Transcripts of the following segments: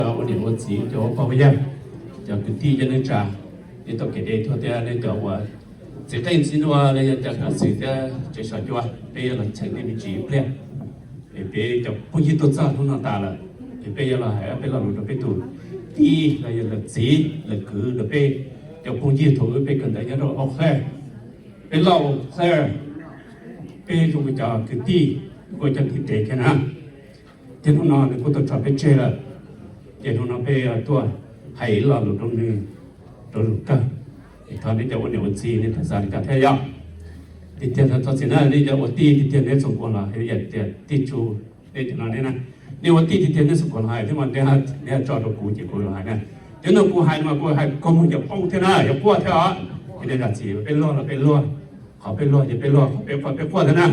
Ua niam ua txiv, cov pog yawg, cov kwv tij, cov neej tsa, nej tau kev deb tuaj thiab nej cov uas txiv qeej txiv nruas los yog cov kav xwm thiab tsev sov cua, peb yuav los cheem nej me ntsis ib pliag. Es peb cov phooj ywg tuaj txog hnub no tas lawm, es peb yuav los hais peb lo lus rau peb tus tij los yog lawv txiv lawv kwv rau peb cov phooj ywg thaum ub peb kawm ntawv nyob rau Eau Claire. Peb loj Eau Claire, peb zoo li cov kwv tij, kuj cov kwv tij thiab na. Thiab hnub no nws kuj tau tso peb tseg lawm, ces hnub no peb tuaj hais ib lo lus rau nws, rau lus kawg. Es thov nej cov ua niam ua txiv nej tau xav li cas thiab yom. Tiag tiag txhob txhob txim na, nej cov ua tij tiag tiag nej txhob quaj los hais tias tij tsu, nej cov no ne na, nej ua tij tiag tiag nej txhob quaj los hais thiab mas nej tso rau kuv ces kuv los hais na. Cov no kuv hais no mas kuv hais kog mus yuav poob thiab na, yuav quaj thiab os. Es nej zam txim, peb luag los peb luag, qhov peb luag ces peb luag, qhov peb quaj peb quaj thiab na.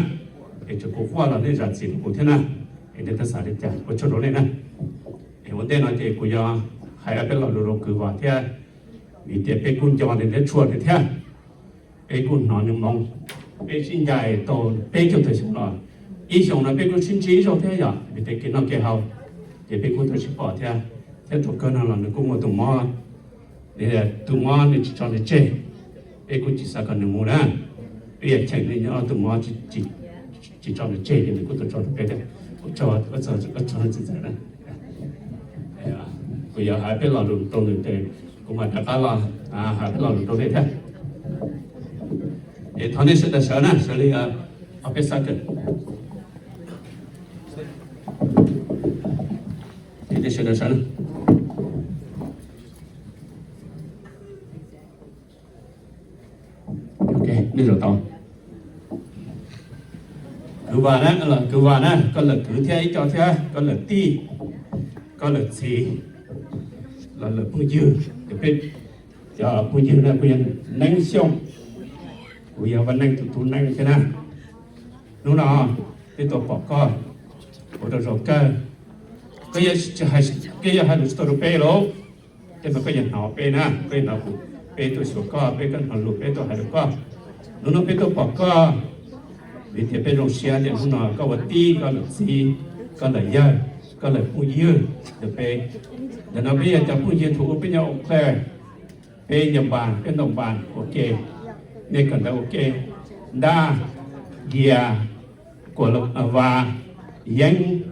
Es tsuas kuv quaj los nej zam txim rau kuv thiab na. Es nej tau xav li cas ua tsaug rau nej na. Es ua ntej no ces kuv yuav hais peb lo lus rau kwv Vam thiab, vim tias peb kuj nco nws thiab tshua nws thiab. Peb kuj hnov nws moo, peb sib ncaim tau peb caug tawm xyoo los, ib xyoos no peb kuj sib ntsib ib zaug thiab yom, vim tias kev noj kev haus, ces peb kuj tau sib pom thiab. Thiab thaum kawg no los nws kuj muaj tus mob, tus mob nws tsis tso nws tseg, peb kuj tsis xav kom nws mus na. Peb yuav cheem nws nyob tus mob tsis tso nws tseg ces nws kuj tau tso rau peb thiab. Ua tsaug, ua tsaug txiv ntxawm na. Kuv yuav hais peb lo lus rau nws ces kuv mam rov qab los hais peb lo lus rau nej thiab. Es thov nej sawv daws sawv na, sawv li ob peb xab kawm. Nej sawv daws sawv na. Ok, nej zaum tau. Kwv Vam na, kwv Vam na, koj lawm kwv thiab ib co thiab, koj lawm tij, koj lawm txiv, los lawm phooj ywg, peb cov phooj ywg na kuj yog Neeb Xyooj, kuv yog Vaj Neej tus tub Neeb thiab na. Hnub no peb tuaj pom koj ua rau zaum kawg, koj yuav hais lus tsis tau rau peb lauj, tej no koj yuav hnov peb na, koj yuav hnov kuv, peb tuaj xyuas koj, peb tuaj hnov lus, peb tuaj hais rau koj. Hnub no peb tuaj pom koj, vim tias peb zoo siab tias hnub no koj ua tij, koj lawm txiv, koj lawm yawg, koj lawm phooj ywg ntawm peb. Ntawm no peb yog cov phooj ywg thaum ub peb nyob Eau Claire, peb ncaws npas, peb ntaus npas ua ke, nej kawm ntawv ua ke, Ntaj, Yias, Kuam, Vas, Yeeb,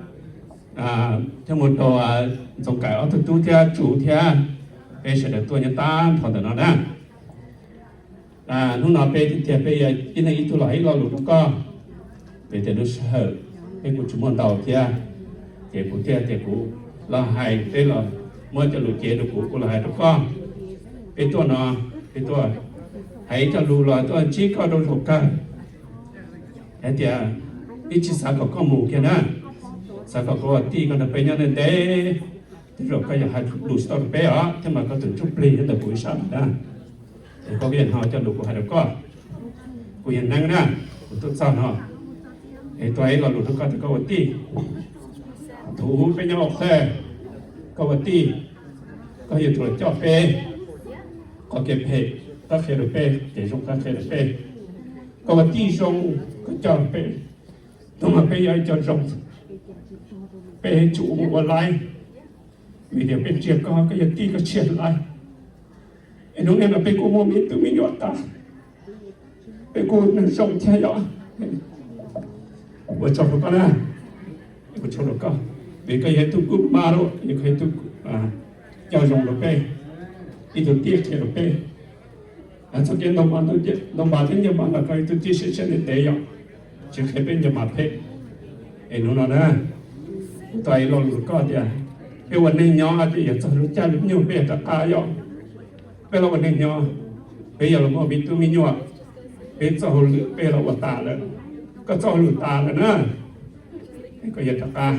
thiab mus rau Ntxoov Kaim ob tug tub thiab Tsu thiab, peb sawv daws tuaj nyob tag nrho ntawm no na. Hnub no peb tiag tiag peb ib leeg ib tug los ib lo lus rau koj. Peb tias lub sij hawm peb kuj tsis muaj ntau thiab, ces kuv thiaj tias kuv los hais, peb los muab cov lus cev rau kuv, kuv los hais rau koj. Peb tuaj no, peb tuaj hais ib co lus los tuaj ntsib koj rau zaum kawg. Hais tias ib tsis xav kom koj mus kiag na, xav kom koj ua tij koj nrog peb nyob ntev ntev, tej zaum koj yuav hais lus tsis tau rau peb os, thiab mas koj tus ntsuj plig nyob ntawm kuv ib sab na. Es koj yuav hnov cov lus kuv hais rau koj. Kuv yog Neeb na, kuv tuaj txog no, es tuaj hais ib lo lus rau koj tias koj ua tij. Thaum ub peb nyob Eau Claire, koj ua tij, koj yog tus los coj peb. Qhov kev phem koj qhia rau peb, kev zoo koj qhia rau peb. Koj ua tij zoo, koj coj peb, hnub no peb yog ib co zoo, peb tsum mus ua laib, vim tias peb ntsia koj, koj yog tij koj tshiab laib. Es hnub no peb kuj muaj me tub me nyuam tas, peb kuj zoo thiab yom. Ua tsaug rau koj na, ua tsaug rau koj, vim koj yog ib tug good model, yog koj ib tug coj zoo rau peb, ib tug tij qhia rau peb. Txoj kev ntaus npas thiab ncaws npas los koj ib tug tij siab siab ntev ntev yom, tsis qhia peb ncaws npas phem. Es hnub no na, kuv tau ib lo lus rau koj tias, peb ua neej nyob ces yog txog lub caij lub nyoog peb yog rov qab yom. Peb los ua neej nyob, peb yog los muaj me tub me nyuam, peb txoj hauj lwm peb los ua tas lawm, koj txoj hauj lwm tas lawm na, es koj yog rov qab.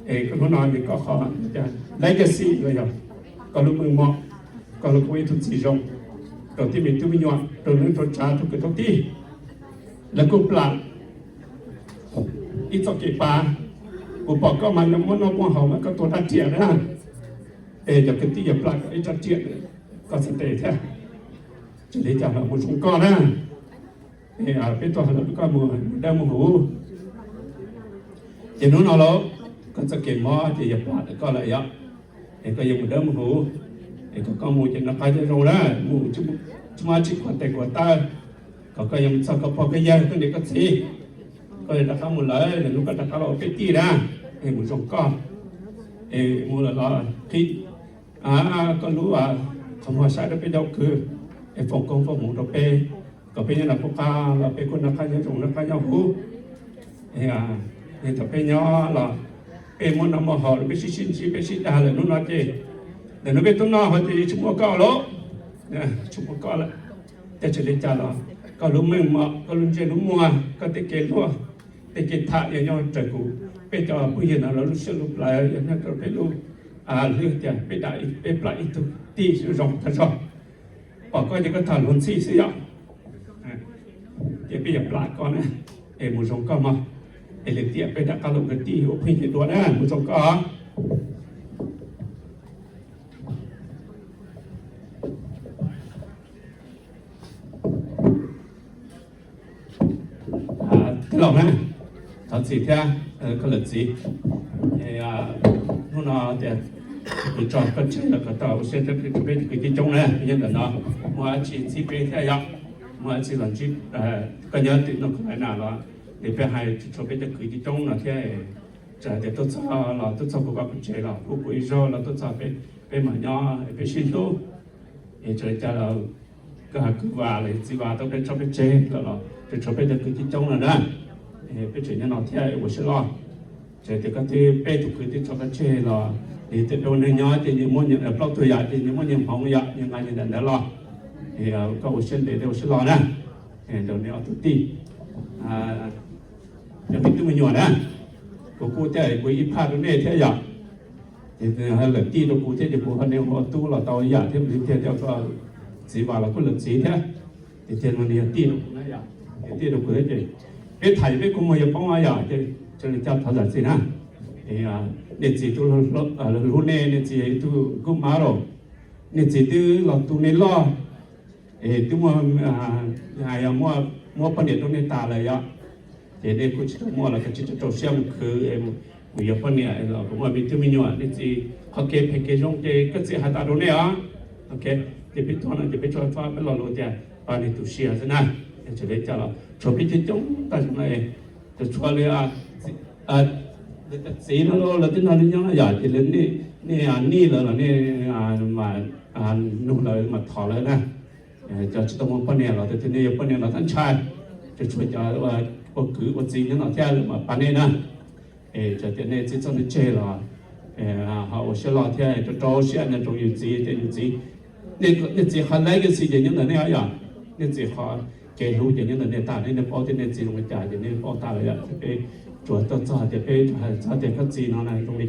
Es hnub no ces koj qhov legacy los yog koj lub meej mom, koj los ua ib tug txiv zoo rau tib me tub me nyuam, rau neej rau tsav, rau kwv rau tij. Lawv kuj plam ib txoj kev pab, kuv pom koj mas muaj noj muaj haus mas koj tua rab riam na. Es cov kwv tij yog plam koj ib rab riam, koj txhais tes thiab. Tsis li cas los mus zoo koj na. Peb tuaj hais lus rau koj mus dawb mus huv. Ces hnub no los koj txoj kev mob ces yog plam ntawm koj lawm yom. es koj yuav mus dawb mus huv, es kom koj mus ces noj qab nyob zoo na, mus tsis muaj tsis khuam tes khuam taw, kom koj yuav mus txog koj pog koj yawg koj niam koj txiv, koj yuav rov qab mus lawm, lwm hnub koj rov qab los ua peb tij na, es mus zoo koj, es mus los los qhib koj lub qhov muag saib rau peb cov kwv, es foom koob foom hmoov rau peb, kom peb nyob nram qub qab los peb kuj noj qab nyob zoo noj qab nyob huv. Thaum peb nyob los peb muaj noj muaj haus los peb sib sib ntsib peb sib dag lawm, hnub no ces ntawm no peb tub noj haus ces tsis muaj koj lawm, tsis muaj koj lawm. Tej tsis li cas los koj lub meej mom, koj lub ntsej lub muag, koj tej kev luag, tej kev tham yog nyob raws kuv, peb cov phooj ywg no lawv lub siab lub plawv yog nyob rau peb lub hlwb tias peb dam peb plam ib tug tij zoo tag zog. Pom koj ces koj tham luag ntxhi xwb yom. Ces peb yuav plam koj na, es mus zoo koj mog, es lwm tiam peb rov qab los ua kwv tij ua phooj ywg dua na, mus zoo koj. Tij laug na, thov txim thiab, koj lawm txiv. Hnub no tias kuv tso koj tseg los kom tau ua siab rau peb cov kwv tij coob na, nyob ntawm no muaj dab tsi txib peb thiab yom, muaj dab tsi los ntsib, koj nyob tim no kuv hais na los, es peb hais tsis tshuav peb cov kwv tij coob no thiab, txawm tias tuaj txog los tuaj txog kuv vaj kuv tsev los pub kuv ib zaug los tuaj txog peb, peb mam nyob peb sib hlub. Es txawm li cas los koj hais kwv Vas los txiv Vas tau peb tso peb tseg lawm los tseem tshuav peb cov kwv tij coob no na, peb tseem nyob no thiab ua siab loj. Txawm tias koj twb peb tus kwv twb tso koj tseg los, es tej peb ua neej nyob ces nyias muaj nyias plaub tug yam ces nyias muaj nyias hmoov yom, nyias nqa nyias daim ntawv los, koj ua siab ntev thiab ua siab loj na. Rau nej ob tug tij, cov me tub me nyuam na, kuv kuj thiaj kuv ib phaj rau nej thiab yom. Ces lawm tij rau kuv thiab ces kuv ho niaj ua tub los tau ib yam thiab, tiag tiag koj txiv Vas los kuj lawm txiv thiab. Ces tiag no nws yog tij rau kuv na yom, yog tij rau kuv thiab ces peb tham peb kua muag yuav poob yom, ces li cas thov zam txim na. Nej txiv twb hlub nej, nej txiv yog ib tug good mother, nej txiv twb los tu nej loj, es twb muaj, hais yog muaj poj niam rau nej tas lawm yom, ces nej kuj tsis tau muaj los koj tsis tau rau siab mus khwv mus yuav poj niam los kuj muaj me tub me nyuam, nej txiv qhov kev phem kev zoo ces koj txiv hais tas rau nej os. Ces peb tuaj no ces peb tsuas pab peb lo lus tias pab nej tu siab xwb na. Tsis li cas los tshuav peb coob coob tag zog no, tsuas tshuav li lawv cov txiv no lawv twb nrog nej nyob no yom, ces lawv, nej nij lawv los nej nug lawv mas thov lawv na. Cov tsis tau muaj poj niam los tus twg nej yuav poj niam los tab ntshai, tsuas tshuav cov ua kwv ua txiv nyob no thiab lawv mam pab nej na. Es txawm tias nej txib txoj nej tseg los ho ua siab loj thiab rau rau siab nyob rau yus txiv ces yus txiv, nej txiv qhov legacy ces nyob ntawm nej os yom, nej txiv qhov kev hlub ces nyob ntawm nej tas, nej paub tias nej txiv zoo li cas ces nej paub tas lawm yom. Peb tsuas tuaj txog tias peb tsuas hais txog tias koj txiv no zoo li